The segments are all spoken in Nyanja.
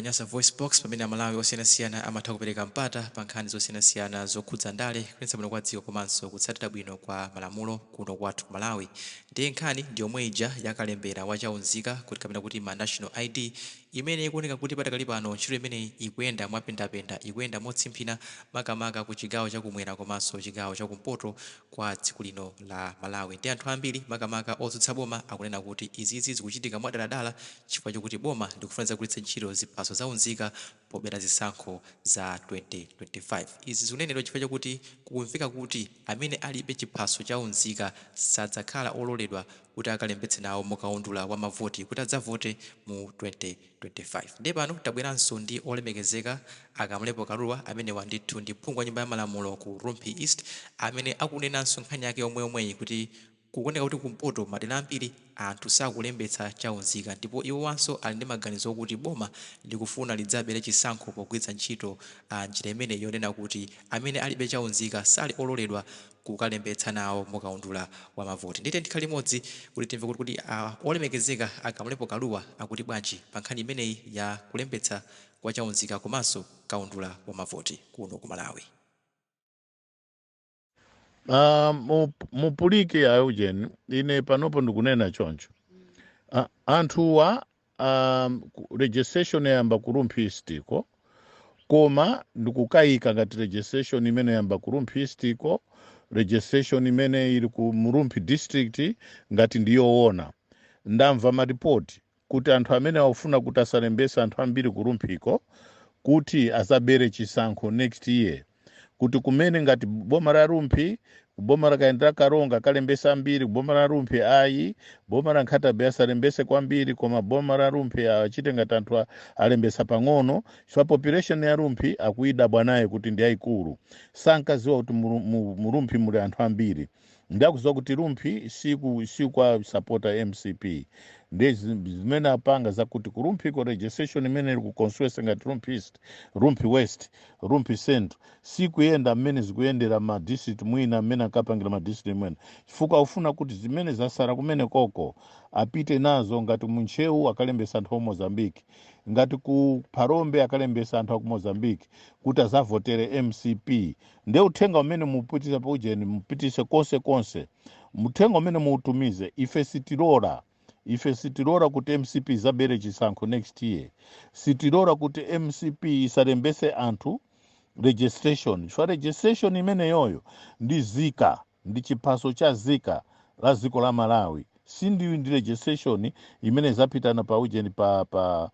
Nyasa Voice Box, pamene Amalawi osiyanasiyana amatha kupereka mpata pa nkhani zosiyanasiyana zokhudza ndale, kuyendetsa bwino kwa dziko komanso kutsatira bwino kwa malamulo kuno kwathu ku Malawi. Ndiye nkhani ndi yomwe ija yakalembera wachaunzika kuti kapena kuti ma national ID, imene ikuoneka kuti padakali pano ntchito imeneyi ikuyenda mwapendapenda, ikuyenda motsimphina, makamaka ku chigawo chakumwera komanso chigawo chakumpoto kwa dziko lino la Malawi. Ndi anthu ambiri, makamaka otsutsa boma, akunena kuti izizi zikuchitika mwadaladala chifukwa chokuti boma likufuna lidzagwiritse ntchito ziphaso zaunzika pobera zisankho za 2025. Izi zikunenedwa chifukwa chakuti kukumveka kuti amene alibe chiphaso cha unzika sadzakhala ololedwa kuti akalembetse nawo mukaundula wa mavoti kuti adzavote mu 2025. Ndiye pano tabweranso ndi olemekezeka a Kamlepo Kalua, amenewa ndithu ndi phungu wa nyumba ya malamulo ku Rumphi East, amene akunenanso nkhani yake yomweyomweyi kuti kukuoneka kuti kumpoto madera ambiri anthu sakulembetsa chaunzika, ndipo iwowanso ali ndi maganizo okuti boma likufuna lidzabere chisankho pogwiritsa ntchito njira imeneyi yonena kuti amene alibe chaunzika sali ololedwa kukalembetsa nawo mukaundula wa mavoti. Ndiye tikhale limodzi kuti timve kuti olemekezeka a Kamlepo Kalua akuti bwanji pa nkhani imeneyi ya kulembetsa kwa chaunzika komanso kaundula wa mavoti kuno ku Malawi. Mupulike aujeni, ine panopo ndikunena choncho. Anthuwa registration yayamba ku Rumphi East ko, koma ndikukayika ngati registration imene yayamba ku Rumphi East ko, registration imene ili ku Rumphi district, ngati ndiyoona. Ndamva maripoti kuti anthu amene akufuna kuti asalembese anthu ambiri ku Rumphiko kuti azabere chisankho next year, kuti kumene ngati boma la Rumphi, boma la Kaendera Karonga kalembesa ambiri, boma la Rumphi ayi, boma la Nkhata Bay asalembese kwambiri, koma boma la Rumphi achite ngati anthu alembesa pang'ono, chifukwa population ya Rumphi akuidabwa naye kuti ndi yayikulu. Sankaziwa kuti mu Rumphi muli anthu ambiri. Ndakuziwa kuti Rumphi sikwa supporta MCP. Ndi zimene apanga zakuti ku Rumphiko registration imene ili ku constituency ngati Rumphi East, Rumphi West, Rumphi Central sikuyenda mmene zikuyendera ma district mwina mmene akapangira ma district mwina, chifukwa ufuna kuti zimene zasala kumene koko apite nazo. Ngati muNtcheu akalembesa anthu a Mozambique, ngati ku Phalombe akalembesa anthu aku Mozambique kuti azavotere MCP. Nde uthenga umene mupitise paujeni, mupitise konse konse muthenga umene muutumize. Ife sitilora, ife sitilora kuti MCP izabere chisankho next year. Sitilora kuti MCP isalembese anthu registration, chifukwa registration imeneyoyo ndi zika, ndi chiphaso cha zika la dziko la Malawi. Ndi registration imene zapitana pa ujeni, pa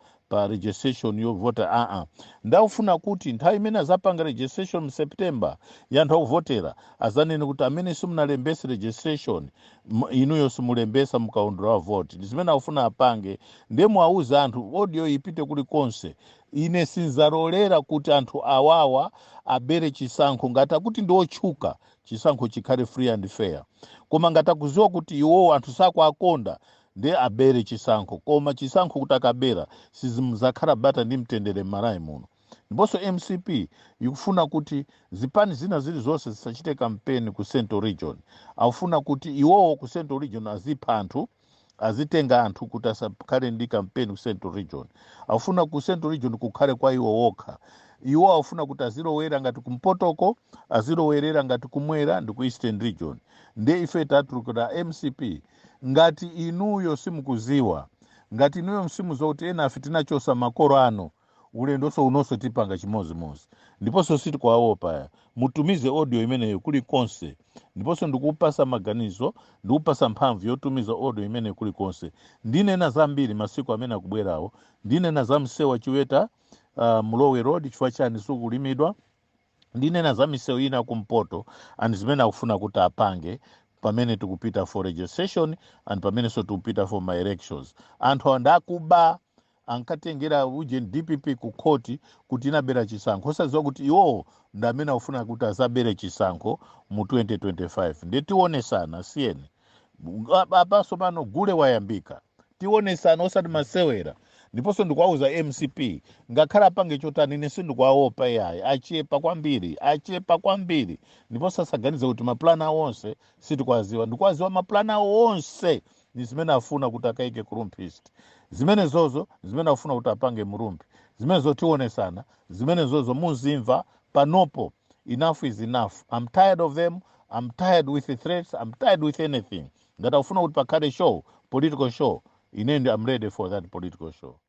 registration yovota. Aa, ndakufuna kuti nthawi imene azapanga registration mu September ya anthu akuvotera, azanene kuti amene simunalembese registration, inuyo simulembesa mukaundula wa vote. Ndi zimene akufuna apange. Ndiye muwauze anthu, audio ipite kulikonse. Ine sinzalolera kuti anthu awawa abere chisankho. Ngati akuti ndi otchuka, chisankho chikhale free and fair, koma ngati akuziwa kuti iwowo anthu sakuakonda, ndiye abere chisankho. Koma chisankho kuti akabera, sizimuzakhala bata ndi mtendere m'Malawi muno. Ndiponso MCP ikufuna kuti zipani zina zilizonse zisachite kampeni ku Central Region. Akufuna kuti iwowo ku Central Region azipha anthu, azitenga anthu kuti asakhale ndi kampeni ku Central Region. Akufuna ku Central Region kukhale kwa iwo wokha. Iwo akufuna kuti azilowera ngati kumpotoko, azilowerera ngati kumwera ndi ku Eastern Region. Ndiye ife tatulukira MCP. Ngati inuyo simukuziwa, ngati inuyo simuziwa kuti ena afe tinachosa makolo ano, ulendonso unonso tipanga chimozimozi, ndiponso sitikuwaopa ya. Mutumize audio imeneyo kulikonse. Ndiponso ndikupasa maganizo, ndikupasa mphamvu yotumiza audio imeneyo kulikonse. Ndinena zambiri masiku amene akubwerawo. Ndinena za msewu Chiweta Mlowe Road, chifukwa chani sikulimidwa. Ndinena za misewu ina kumpoto and zimene akufuna kuti apange pamene tikupita for registration and pamenenso tikupita for ma elections. Anthu awa ndakuba, ankatengera uje DPP ku khoti kuti inabera chisankho, osadziwa kuti iwowo ndi amene akufuna kuti azabere chisankho mu 2025. Ndiye tionesana, siyeni apaso pano gule wayambika. Tionesana, osati masewera. Ndiponso ndikuwauza MCP, ngakhale apange chotani, ine sindikuwaopa iyayi. Achepa kwambiri, achepa kwambiri. Ndiponso asaganize kuti maplani awo onse sitikuwaziwa. Ndikuwaziwa maplani awo onse. Ni zimene afuna kuti akaike ku Rumphi East, zimene zozo zimene afuna kuti apange mu Rumphi, Zimene zotionesana zimene zozo muzimva panopo. Enough is enough. I'm tired of them. I'm tired with the threats. I'm tired with anything. Ngati akufuna kuti pakhale show, political show, ine ndi I'm ready for that political show.